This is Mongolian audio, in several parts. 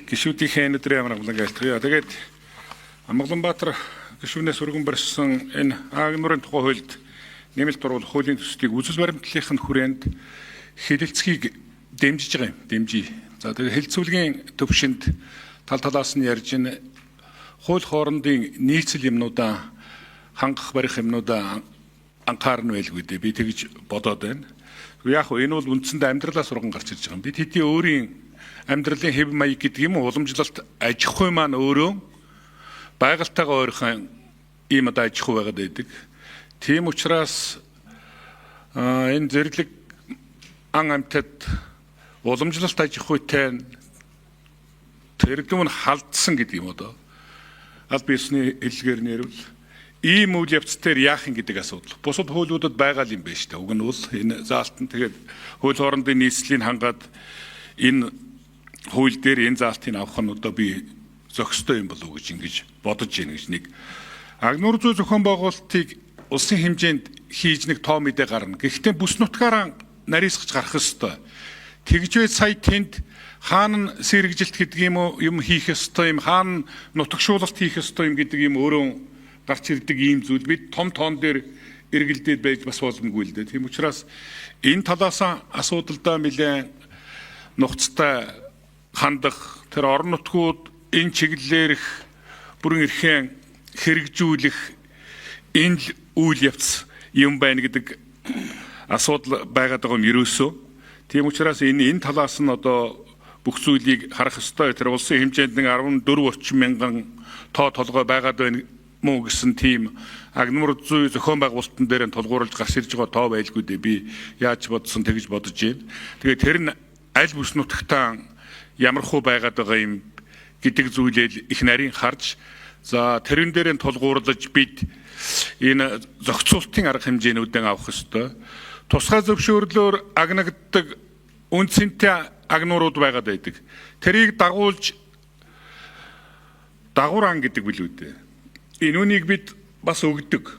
Гишүүдийнхээ энэ өдрийн амар амгалан айлтгая. Тэгээд Амгаланбаатар гишүүнээс өргөн барьсан энэ агнуурын тухай хуульд нэмэлт оруулах хуулийн төслийг үзэл баримтлалын хүрээнд хэлэлцгийг дэмжиж байгаа юм. Дэмжиж. За тэгээд хэлэлцүүлгийн төвшөнд тал талаас нь ярьж энэ хууль хоорондын нийцэл юмнуудаа хангах барих юмнуудаа анхаарна байлгүй дээ. Би тэгж бодоод байна. Яг хөө энэ бол үндсэндээ амьдралаас урган гарч ирж байгаа юм. Бид хэдий өөрийн амьдралын хэв маяг гэдэг юм уламжлалт аж ахуй маань өөрөө байгальтайгаа ойрхон ийм одоо аж ахуй байгаад байдаг. Тийм учраас энэ зэрлэг ан амьтад уламжлалт аж ахуйтай тэрдүүн халдсан гэдэг юм одоо. Аль биесний хэллэгээр нэрвэл ийм үйл явц дээр яах юм гэдэг асуудал. Бусад хуулиудад байгаа юм байна шүү дээ. Уг нь бол энэ заалт нь тэгээд хууль хоорондын нийслэлийн хангаад энэ хууль дээр энэ заалтыг авах нь одоо би зохистой юм болов уу гэж ингэж бодож байна гэж нэг. Агнуур зүй зохион байгуулалтыг улсын хэмжээнд хийж нэг тоо мэдээ гарна. Гэхдээ бүс нутгаараа нарийсгаж гарах ёстой. Тэгж бай сая тэнд хаана нь сэргэжилт гэдэг юм уу юм хийх ёстой юм, хаана нутагшуулалт хийх ёстой юм гэдэг юм өөрөө гарч ирдэг ийм зүйл бид том тоон дээр эргэлдээд байж бас боломгүй л дээ. Тийм учраас энэ талаас асуудалдаа нэлээд нухацтай хандах тэр орон нутгууд энэ чиглэлээрх бүрэн эрхэн хэрэгжүүлэх энэ л үйл явц юм байна гэдэг асуудал байгаад байгаа юм ерөөсөө. Тийм учраас энэ талаас нь одоо бүх зүйлийг харах ёстой. Тэр улсын хэмжээнд нэг 14 орчим мянган тоо толгой байгаад байна мó гэсэн тийм агнамар зүй зохион байгуулалтын дээр тулгуурлаж гарч ирж байгаа тоо байлгүй дээ. Би яаж бодсон тэгж бодож байна. Тэгээ тэр нь аль бүс нутагтаа ямар хуу байгаад байгаа юм гэдэг зүйлээ их нарийн харж за тэрэн дээр нь тулгуурлаж бид энэ зохицуултын арга хэмжээнүүдэн авах ёстой. Тусгай зөвшөөрлөөр агнагддаг үнцэнтэй агнуурууд байгаад байдаг. Тэрийг дагуулж дагуур ан гэдэг билүү дээ. Энэ үнийг бид бас өгдөг.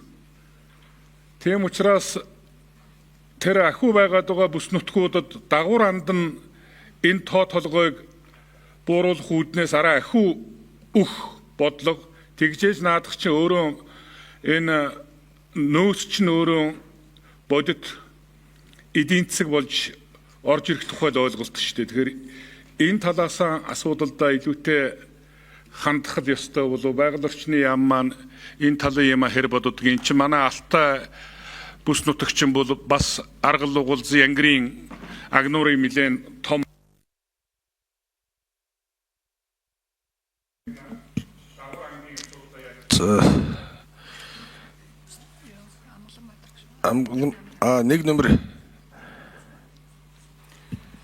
Тийм учраас тэр ахиу байгаад байгаа бүс нутгуудад дагуур анд нь энэ тоо толгойг бууруулах үүднээс арай ахиу өөх бодлого тэгжээж наадах чинь өөрөө энэ нөөц чинь өөрөө бодит эдийн засаг болж орж ирэх тухай л ойлголт шүү дээ. Тэгэхээр энэ талаас асуудалдаа илүүтэй хандах ёстой болов байгаль орчны яам маань энэ талын юм хэр боддог юм чи манай Алтай бүс нутагчин бол бас аргал угуулз янгирын агнуурын нэлээд том Нэг нөмөр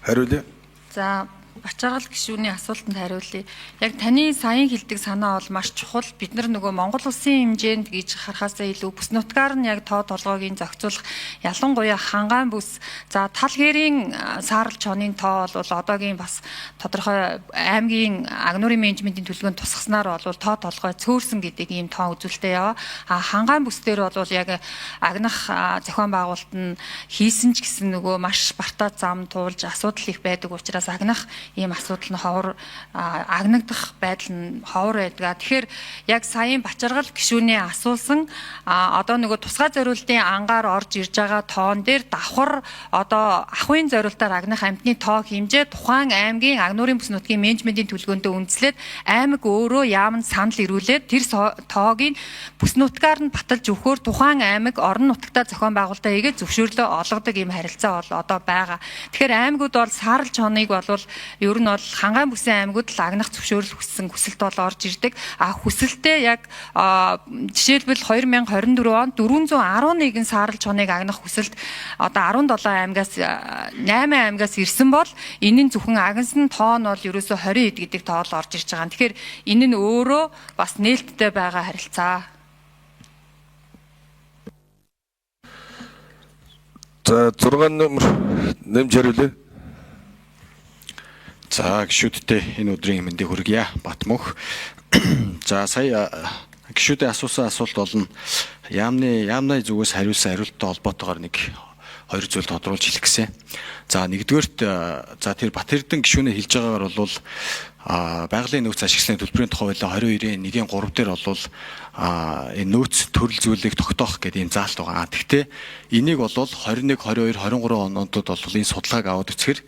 хариулъя. За Бачаргал гишүүний асуултанд хариулъя. Яг таны саяын хэлдэг санаа бол маш чухал. Бид нар нөгөө Монгол улсын хэмжээнд гэж харахаасаа илүү бүс нутгаар нь яг тоо толгойг зохицуулах, ялангуяа хангаан бүс, за тал гэрийн саарал чонын тоо бол одоогийн бас тодорхой аймгийн агнуурын менежментийн төлөвлөгөөнд тусгаснаар бол тоо толгой цөөрсөн гэдэг ийм тоо үзүүлэлтээ яваа. А хангаан бүс дээр бол яг агнах зохион байгуулалт нь хийсэн ч гэсэн нөгөө маш бартаа зам туулж асуудал их байдаг учраас агнах ийм асуудал нь ховор агнагдах байдал нь ховор байдаг. Тэгэхээр яг саяын Бачаргал гишүүний асуусан одоо нөгөө тусгай зориултын ангаар орж ирж байгаа тоон дээр давхар одоо ахуйн зориултаар агнах амьтны тоо хэмжээ тухайн аймгийн агнуурын бүс нутгийн менежментийн төлөвлөгөөндөө үндэслээд аймаг өөрөө яамн санал ирүүлээд тэр тоог нь бүс нутгаар нь баталж өгөхөөр тухайн аймаг орон нутагтаа зохион байгуулалтаа хийгээд зөвшөөрлөө олгодог ийм харилцаа бол одоо байгаа. Тэгэхээр аймагуд бол саарал чоныг бол ер нь бол хангаан бүсийн аймагуд л агнах зөвшөөрөл хүссэн хүсэлт бол орж ирдэг. А хүсэлтээ яг жишээлбэл 2024 онд 411 саарал чоныг агнах хүсэлт одоо 17 аймагаас 8 аймагаас ирсэн бол энэ нь зөвхөн агнасан тоо нь бол ерөөсөө 20 хэд гэдэг тоо л орж ирж байгаа. Тэгэхээр энэ нь өөрөө бас нээлттэй байгаа харилцаа. За 6 нөмөр нэмж хариулъя. За гишүүдтэй энэ өдрийн мэндийг хүргье. Батмөх. За сая гишүүдийн асуусан асуулт болно. Яамны зүгээс хариулсан хариулттай холбоотойгоор нэг Хоёр зүйл тодруулж хэлэх гэсэн. За, нэгдүгээрт, за, тэр Бат Эрдэнэ гишүүний хэлж байгаагаар бол байгалийн нөөц ашиглалтын төлбөрийн тухай хуулийн 22-ийн 1-ийн 3 дээр бол энэ нөөц төрөл зүйлийг тогтоох гэдэг ийм заалт байгаа. Тэгэхдээ энийг бол 21, 22, 23 онуудад бол энэ судалгааг аваад үзэхээр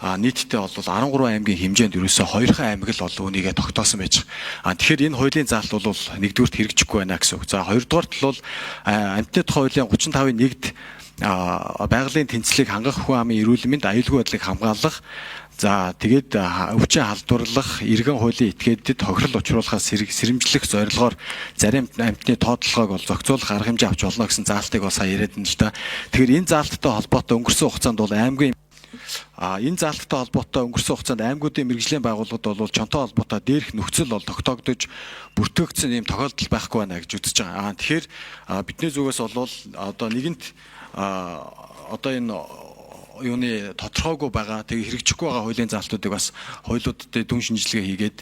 нийтдээ бол 13 аймгийн хэмжээнд ерөөсөө 2 аймаг л бол үүнийгээ тогтоосон байж байгаа. Тэгэхээр энэ хуулийн заалт бол нэгдүгээрт хэрэгжихгүй байна гэсэн үг. За, хоёрдугаарт бол амьтны тухай хуулийн 35-ын 1-д байгалийн тэнцлийг хангах, хүн амын эрүүл мэнд, аюулгүй байдлыг хамгаалах, за, тэгээд өвчин халдварлах, иргэн хуулийн этгээдэд хохирол учруулахаас сэрэмжлэх зорилгоор зарим амьтны тоо толгойг бол зохицуулах арга хэмжээ авч болно гэсэн заалтыг бол сая яриад байна л да. Тэгэхээр энэ заалттай холбоотой өнгөрсөн хугацаанд бол аймгийн энэ заалттай холбоотой өнгөрсөн хугацаанд аймагуудын мэргэжлийн байгууллагад бол чонтой холбоотой дээрх нөхцөл бол тогтоогдож бүртгэгдсэн ийм тохиолдол байхгүй байна гэж үзэж байгаа. Тэгэхээр бидний зүгээс бол одоо нэгэнт одоо энэ юуны тодорхойгүй байгаа, тэгээ хэрэгжихгүй байгаа хуулийн заалтуудыг бас хуулиудад дүн шинжилгээ хийгээд,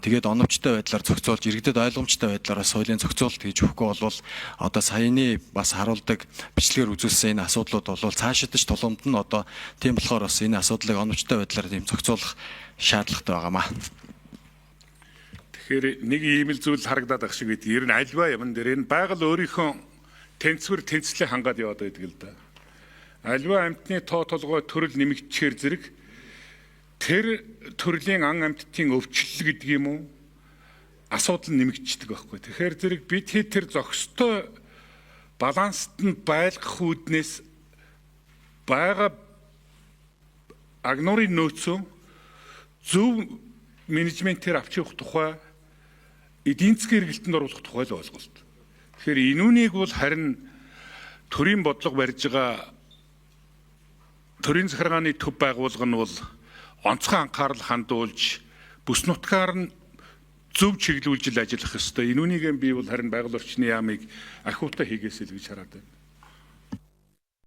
тэгээд оновчтой байдлаар зохицуулж, иргэдэд ойлгомжтой байдлаар бас хуулийн зохицуулалт хийж өгөхгүй бол одоо саяны бас харуулдаг бичлэгээр үзүүлсэн энэ асуудлууд бол цаашид ч тулгамдна. Одоо тийм болохоор бас энэ асуудлыг оновчтой байдлаар тийм зохицуулах шаардлагатай байгаамаа. Тэгэхээр нэг ийм л зүйл харагдаад байх шиг байдаг. Ер нь альва юмн дээр энэ байгаль өөрийнхөө тэнцвэр тэнцлээ хангаад яваад байдаг л да. Альва амьтны тоо толгой төрөл нэмэгдчихээр зэрэг тэр төрлийн ан амьтдын өвчлөл гэдэг юм уу, асуудал нэмэгдчихдэг байхгүй. Тэгэхээр зэрэг бид тэр зохистой баланст нь байлгах үүднээс байгаа агнуурын нөөцөө зөв менежментээр авч явах тухай, эдийн засгийн эргэлтэнд оруулах тухай л ойлголт. Тэгэхээр энүүнийг бол харин төрийн бодлого барьж байгаа төрийн захиргааны төв байгууллага нь бол онцгой анхаарал хандуулж, бүс нутгаар нь зөв чиглүүлж л ажиллах ёстой. Энүүнийг би бол харин байгаль орчны яамыг ахиутай хийгээсэй л гэж хараад байна.